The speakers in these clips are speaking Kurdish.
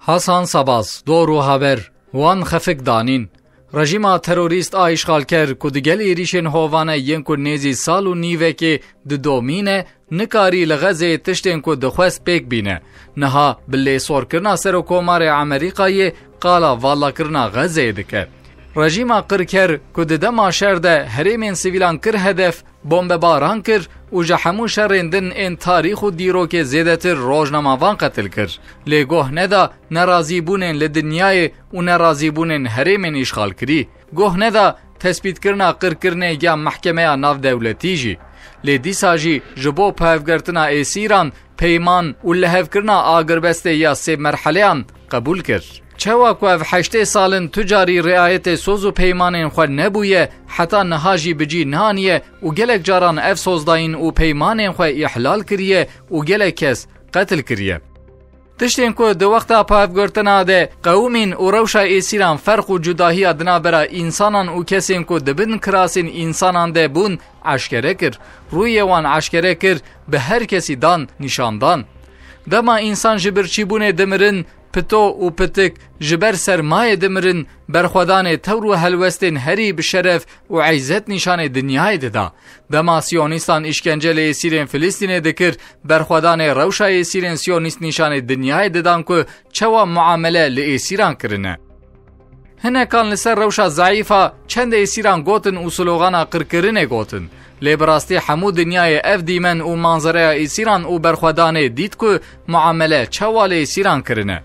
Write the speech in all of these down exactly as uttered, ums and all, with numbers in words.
Hasan Sabas, dor û haber, wan xefik danîn. Rejîma terorîst a îşxalker ku digel êrîşên hovane yên ku nêzî sal û nîvekê didomîne, nikarî li Xezeyê tiştên ku dixwest pêk bîne. Niha bi lêsorkirina Serokomarê Amerîkayê qala valakirina Xezeyê dike. Rejîma qirker ku di dema şer de herêmên sivîlan kir hedef, bombebaran kir û ji hemû şerên din ên tarîx û dîrokê zêdetir rojnamevan qetil kir. Lê goh neda nerazîbûnên li dinyayê û nerazîbûnên herêmên îşxalkirî. Goh neda tespîtkirina qirkirinê ya mehkemeya navdewletî jî. Lê dîsa jî ji bo pevgirtina êsîran peyman û lihevkirina agirbestê ya sê merheleyan qebûl kir. Çawa ku ev heştê sal in tu carî riayetê soz û peymanên xwe nebûye, heta niha jî bi cî naniye û gelek caran ev sozdayîn û peymanên xwe îhlal kiriye û gelek kes qetil kiriye. Tiştên ku di wexta pevgirtina de qewimîn û rewşa êsîran ferq û cudahiya di navbera însanan û kesên ku di bin kirasên însanan de bûn eşkere kir, rûyê wan eşkere kir, bi her kesî dan nîşandan. Dema însan ji birçîbûnê dimirin, pito û pitik ji ber sermayê dimirin, berxwedanê tewr û helwestên herî bi şeref û îzzet nîşanê dinyayê dida. Dema siyonîstan îşkence li êsîrên Filistînê dikir, berxwedanê rewşa êsîrên siyonîst nîşanê dinyayê didan ku çawa muamele li êsîran kirine. Hinekan li ser rewşa zeîfa çend êsîran gotin û slogana qirkirinê gotin. Lê bi rastî hemû dinyayê ev dîmen û manzereya êsîran û berxwedanê dît ku muamele çawa li êsîran kirine.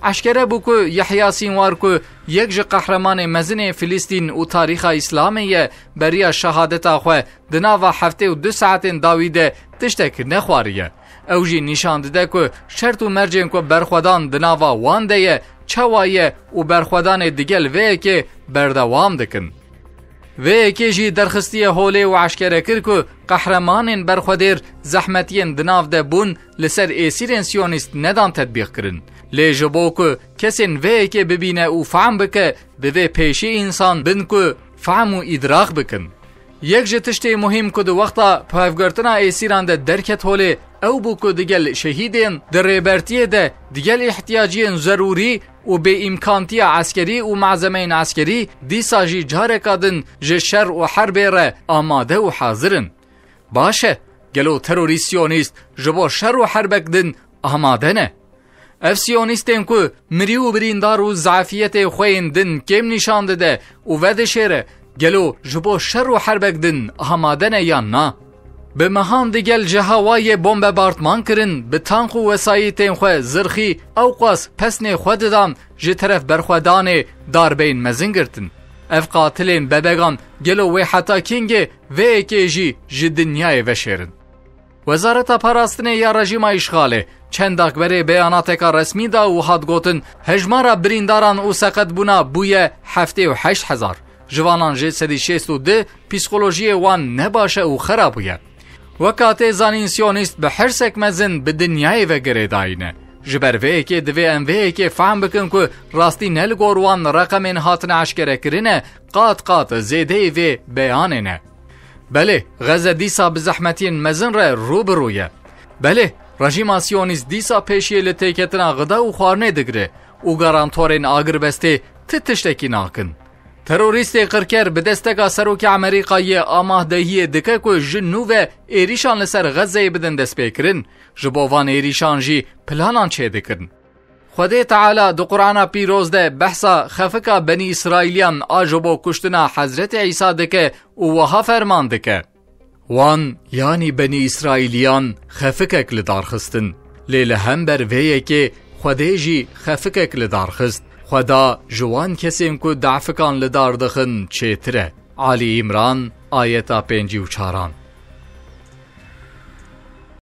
Eşkere bû ku Yehya Sînwar ku yek ji qehremanê mezin ê Filistîn û tarîxa Îslamê ye, beriya şehadeta xwe di nava heftê û du saetên dawî de tiştek nexwariye. Ew jî nîşan dide ku şert û mercên ku berxwedan di nava wan de ye, çawa ye û berxwedanê digel vê yekê berdewam dikin. Vê yekê jî derxistiye holê û eşkere kir ku qehremanên berxwedêr zehmetiyên di nav de bûn li ser êsîrên siyonîst nedan tetbîq kirin. Lê ji bo ku kesên vê yekê bibîne û fehm bike, divê pêşî însan bin ku fehm û îdrak bikin. Yek ji tiştê muhîm ku di wexta pevgirtina êsîran de derket holê, ew bû ku digel şehîdên di rêbertiyê de, digel îhtiyaciyên zerûrî û bêîmkantiya eskerî û malzemeyên eskerî dîsa jî careka din ji şer û herbê re amade û hazir in. Baş e, gelo terorîst siyonîst ji bo şer û herbek din amade ne? Ev siyonîstên ku mirî û birîndar û zafiyetê xwe yên din kêm nîşan dide û vedişêre, gelo ji bo şer û herbek din amade ne yan na? Bi mehan digel ji hewayê bombebartman kirin, bi tank û wesayîtên xwe zirxî ewqas pesnê xwe didan, ji teref berxwedanê darbeyên mezin girtin. Ev qatilên bebegan gelo wê heta kîngê vê yekê jî ji dinyayê veşêrin? Wezareta Parastinê ya rejîma îşxalê çend dak berê beyanateka resmî da û hat gotin, hejmara birîndaran û seqetbûna bûye heftê û heşt hezar. Ji vanan jî sedî şêst û du psîkolojiyê wan nebaş e û xera bûye. Weka tê zanîn siyonîst bi hirsek mezin bi dinyayê ve girêdayî ne. Ji ber vê yekê divê em vê yekê fehm bikin ku rastî ne li gor wan reqemên hatine eşkerekirine, qat qat zêdeyê vê beyanê ne. Belê, Xeze dîsa bi zehmetiyên mezin re rû bi rû ye. Belê, rejîma siyonîst dîsa pêşiyê li têketina xida û xwarinê digire û garantorên agirbestê ti tiştekî nakin. Terorîstê qirker bi desteka serokê Amerîkayê amahdehiyê dike ku ji nû ve êrîşan li ser Xezeyê bidin destpêkirin, ji bo van êrîşan jî planan çêdikin. Xwedê Teala di Qur'ana Pîroz de behsa xefika Benî Îsraîliyan a ji bo kuştina Hezretê Îsa dike û wiha ferman dike, Wan, yanî Benî Îsraîliyan, xefikek li dar xistin. Lê li hember vê yekê Xwedê jî xefikek li dar xist. Xweda ji wan kesên ku dafikan li dar dixin çêtir e. Alî Îmran, ayeta pêncî û çaran.